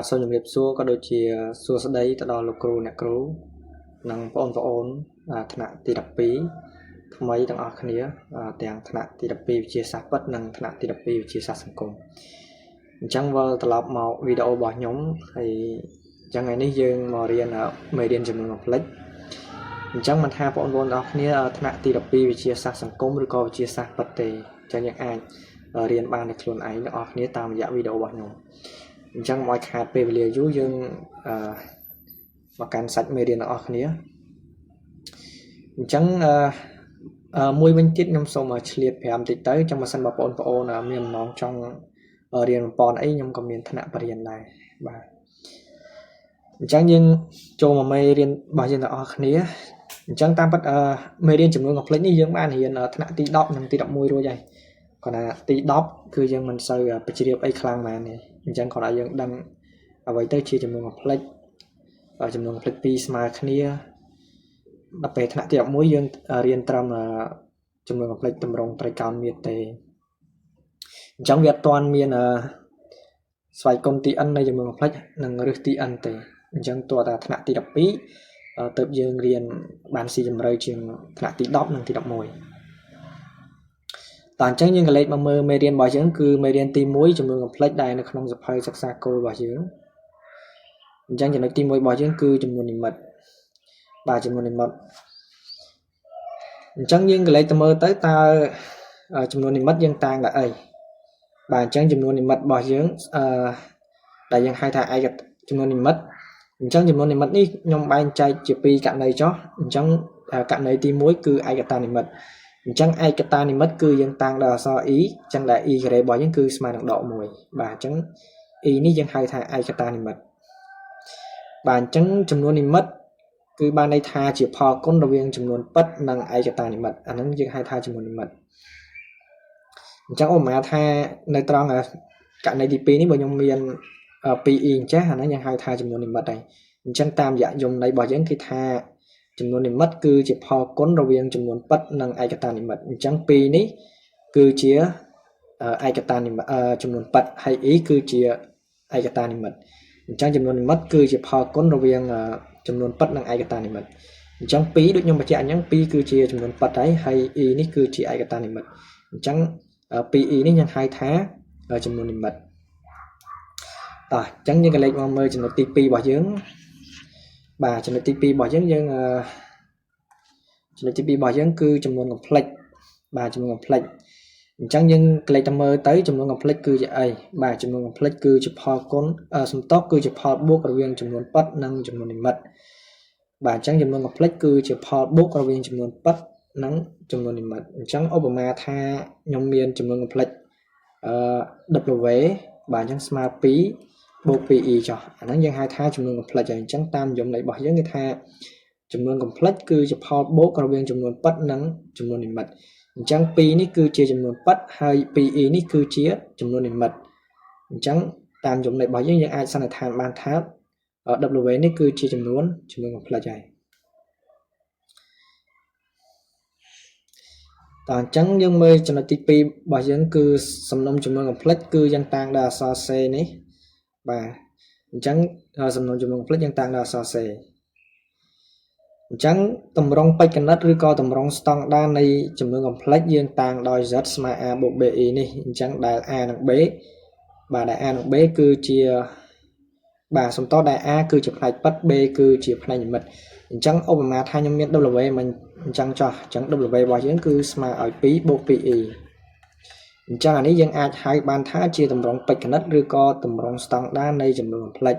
សូមជម្រាបសួរក៏ដូចជាសួស្តីទៅដល់លោកគ្រូអ្នកគ្រូនិងបងប្អូនថ្នាក់ទី12ថ្មីទាំងអស់គ្នាទាំងថ្នាក់ទី12វិទ្យាសាស្ត្រពិតនិងថ្នាក់ទី12វិទ្យាសាស្ត្រសង្គមអញ្ចឹងវិលត្រឡប់មកវីដេអូរបស់ខ្ញុំហើយអញ្ចឹងថ្ងៃនេះយើងមករៀនមេរៀនចំនួន complex អញ្ចឹងមិនថាបងប្អូនទាំងអស់គ្នាថ្នាក់ទី12វិទ្យាសាស្ត្រសង្គមឬក៏វិទ្យាសាស្ត្រពិតទេអញ្ចឹងយើងអាចរៀនបានដោយខ្លួនឯងទាំងអស់គ្នាតាមរយៈវីដេអូរបស់ខ្ញុំអញ្ចឹងមកឲ្យខាតពេលវេលាយូរយើងអឺមកកាន់សាច់មេរៀនទាំងអស់គ្នាអញ្ចឹងអឺមួយវិញទៀតខ្ញុំសូមឆ្លៀត5តិចទៅអញ្ចឹងបើសិនបងប្អូនមានបំណងចង់រៀនបំពន់អីខ្ញុំក៏មានថ្នាក់បរិញ្ញាដែរបាទអញ្ចឹងយើងចូលមកមេរៀនរបស់យើងទាំងអស់គ្នាអញ្ចឹងតាមពិតមេរៀនចំនួន complex នេះយើងបានរៀនថ្នាក់ទី10និងទី11រួចហើយគ្រាន់តែទី10គឺយើងមិនសូវបជ្រាបអីខ្លាំងហ្មងទេអញ្ចឹងគ្រាន់តែយើងដឹងអ្វីទៅជាចំនួន complex ចំនួន complex 2ស្មើគ្នាដល់ពេលថ្នាក់ទី11យើងរៀនត្រឹមចំនួន complex តម្រងត្រីកោណមាត្រទេអញ្ចឹងវាអត់ទាន់មានស្វ័យគុណទី n នៃចំនួន complex និងរឹសទី n ទេអញ្ចឹងតើតាថ្នាក់ទី12ទើបយើងរៀនបានស៊ីជម្រៅជាងថ្នាក់ទី10និងទី11តើអញ្ចឹងយើងក៏លេខមកមើលមេរៀនរបស់យើងគឺមេរៀនទី1ចំនួន complex ដែលនៅក្នុងសភៅសិក្សាគោលរបស់យើងអញ្ចឹងចំណុចទី1របស់យើងគឺចំនួននិមិត្តបាទចំនួននិមិត្តអញ្ចឹងយើងក៏លេខទៅមើលទៅតើចំនួននិមិត្តយើងតាងដល់អីបាទអញ្ចឹងចំនួននិមិត្តរបស់យើងអឺដែលយើងហៅថាឯកចំនួននិមិត្តអញ្ចឹងចំនួននិមិត្តនេះខ្ញុំបែងចែកជាពីរករណីចុះអញ្ចឹងករណីទី1គឺឯកតានិមិត្តអញ្ចឹងឯកតានិមិត្តគឺយើងតាំងដោយអក្សរ e អញ្ចឹងដែល e ការ៉េរបស់យើងគឺស្មើនឹងដក1បាទអញ្ចឹង e នេះយើងហៅថាឯកតានិមិត្តបាទអញ្ចឹងចំនួននិមិត្តគឺបានន័យថាជាផលគុណរវាងចំនួនពិតនិងឯកតានិមិត្តអាហ្នឹងយើងហៅថាចំនួននិមិត្តអញ្ចឹងឧបមាថានៅត្រង់ករណីទី2នេះបើខ្ញុំមាន 2e អញ្ចេះអាហ្នឹងយើងហៅថាចំនួននិមិត្តហើយអញ្ចឹងតាមរយៈយមន័យរបស់យើងគឺថាចំនួននិមិត្តគឺជាផលគុណរវាងចំនួនពិតនិងឯកតានិមិត្តអញ្ចឹង2នេះគឺជាឯកតានិមិត្តចំនួនពិតហើយ e គឺជាឯកតានិមិត្តអញ្ចឹងចំនួននិមិត្តគឺជាផលគុណរវាងចំនួនពិតនិងឯកតានិមិត្តអញ្ចឹង2ដូចខ្ញុំបញ្ជាក់អញ្ចឹង2គឺជាចំនួនពិតហើយហើយ e នេះគឺជាឯកតានិមិត្តអញ្ចឹង 2e នេះយើងហៅថាចំនួននិមិត្តតោះអញ្ចឹងយើងក៏លេខមកមើលចំណុចទី2របស់យើងបាទចំណុចទី2របស់យើងយើងចំណុចទី2របស់យើងគឺចំនួន complex បាទចំនួន complex អញ្ចឹងយើងក្លេកទៅមើលទៅចំនួន complex គឺជាអីបាទចំនួន complex គឺជាផលគុណសំតុគឺជាផលបូករវាងចំនួនពិតនិងចំនួននិមិត្តបាទអញ្ចឹងចំនួន complex គឺជាផលបូករវាងចំនួនពិតនិងចំនួននិមិត្តអញ្ចឹងឧបមាថាខ្ញុំមានចំនួន complex អឺ W បាទអញ្ចឹងស្មើ2បូក 2e ចុះអាហ្នឹងយើងហៅថាចំនួន complex ហើយអញ្ចឹងតាមនិយមន័យរបស់យើងគេថាចំនួន complex គឺជាផលបូករវាងចំនួនពិតនិងចំនួននិមិត្តអញ្ចឹង2នេះគឺជាចំនួនពិតហើយ 2e នេះគឺជាចំនួននិមិត្តអញ្ចឹងតាមចំណុចរបស់យើងយើងអាចសន្និដ្ឋានបានថា W នេះគឺជាចំនួន complex ហើយតើអញ្ចឹងយើងមើលចំណុចទី2របស់យើងគឺសំណុំចំនួន complex គឺយើងតាំងដោយអក្សរ C នេះបាទអញ្ចឹងសំណុំចំនួន complex យើងតាំងដោយអក្សរ C អញ្ចឹងតម្រងបេក្ខនិតឬក៏តម្រងស្តង់ដារនៃចំនួន complex យើងតាំងដោយ z ស្មើ a បូក be នេះអញ្ចឹងដែល a និង b បាទដែល a និង b គឺជាបាទសំតដែល a គឺជាផ្នែកពិត b គឺជាផ្នែកនិមិត្តអញ្ចឹងឧបមាថាខ្ញុំមាន w មិនអញ្ចឹងចោះអញ្ចឹង w របស់យើងគឺស្មើឲ្យ2បូក 2e អញ្ចឹងអានេះយើងអាចហៅបានថាជាតម្រងបេក្ខនិតឬក៏តម្រងស្តង់ដារនៃចំនួន complex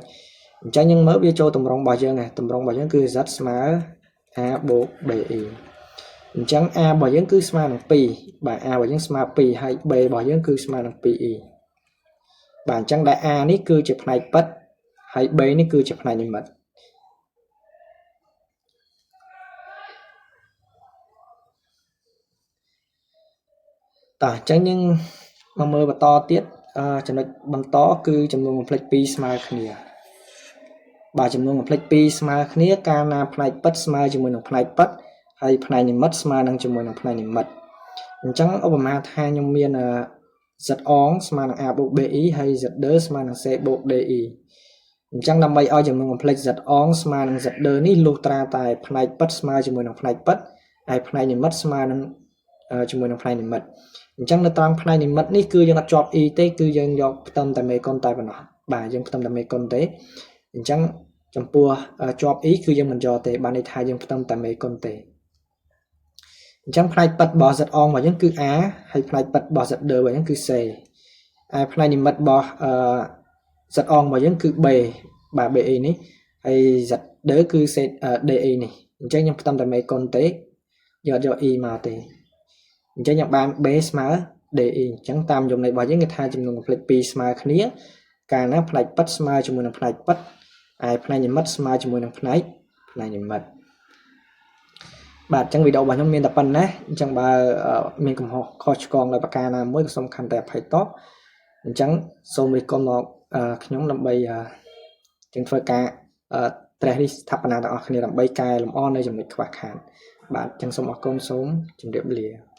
អញ្ចឹងយើងមើលវាចូលតម្រងរបស់យើងហ្នឹងតម្រងរបស់យើងគឺ z ស្មើ a បូក be អញ្ចឹង a របស់យើងគឺស្មើនឹង2បាទ a របស់យើងស្មើ2ហើយ b របស់យើងគឺស្មើនឹង 2e បាទអញ្ចឹងដែល a នេះគឺជាផ្នែកពិតហើយ b នេះគឺជាផ្នែកនិមិត្តតោះអញ្ចឹងយើងមកមើលបន្តទៀតចំណុចបន្តគឺចំនួន complex 2ស្មើគ្នាបាទចំនួន complex 2ស្មើគ្នាកាលណាផ្នែកពិតស្មើជាមួយនឹងផ្នែកពិតហើយផ្នែកនិមិត្តស្មើនឹងជាមួយនឹងផ្នែកនិមិត្តអញ្ចឹងឧបមាថាខ្ញុំមាន z អងស្មើនឹង a បូក be ហើយ z 2ស្មើនឹង c បូក de អញ្ចឹងដើម្បីឲ្យចំនួន complex z អងស្មើនឹង z 2នេះលុះត្រាតែផ្នែកពិតស្មើជាមួយនឹងផ្នែកពិតហើយផ្នែកនិមិត្តស្មើនឹងជាមួយនឹងផ្នែកនិមិត្តអញ្ចឹងនៅត្រង់ផ្នែកនិមិត្តនេះគឺយើងអត់ជាប់ e ទេគឺយើងយកផ្ទឹមតែមេគុណតែប៉ុណ្ណោះបាទយើងផ្ទឹមតែមេគុណទេអញ្ចឹងចំពោះជាប់ e គឺយើងមិនយកទេបានន័យថាយើងផ្ទឹមតែមេគុណទេអញ្ចឹងផ្នែកពិតរបស់ z អងរបស់យើងគឺ a ហើយផ្នែកពិតរបស់ z 2របស់យើងគឺ c ឯផ្នែកនិមិត្តរបស់អឺ z អងរបស់យើងគឺ b បាទ BE នេះហើយ z 2គឺ C DE នេះអញ្ចឹងខ្ញុំផ្ទឹមតែមេគុណទេយកអត់យក e មកទេអញ្ចឹងខ្ញុំបាន b ស្មើ DE អញ្ចឹងតាមយមន័យរបស់យើងគេថាចំនួន complex 2ស្មើគ្នាកាលណាផ្នែកពិតស្មើជាមួយនឹងផ្នែកពិតឯផ្នែកនិមិត្តស្មើជាមួយនឹងផ្នែកនិមិត្តបាទអញ្ចឹងវីដេអូរបស់ខ្ញុំមានតែប៉ុណ្ណេះអញ្ចឹងបើមានកំហុសខុសឆ្គងដោយប្រការណាមួយក៏សូមខន្តីអភ័យទោសអញ្ចឹងសូមរិះគន់មកខ្ញុំដើម្បីជាងធ្វើការត្រេះនេះស្ថាបនាទាំងអស់គ្នាដើម្បីកែលម្អនៅចំណុចខ្វះខាតបាទអញ្ចឹងសូមអរគុណសូមជម្រាបលា។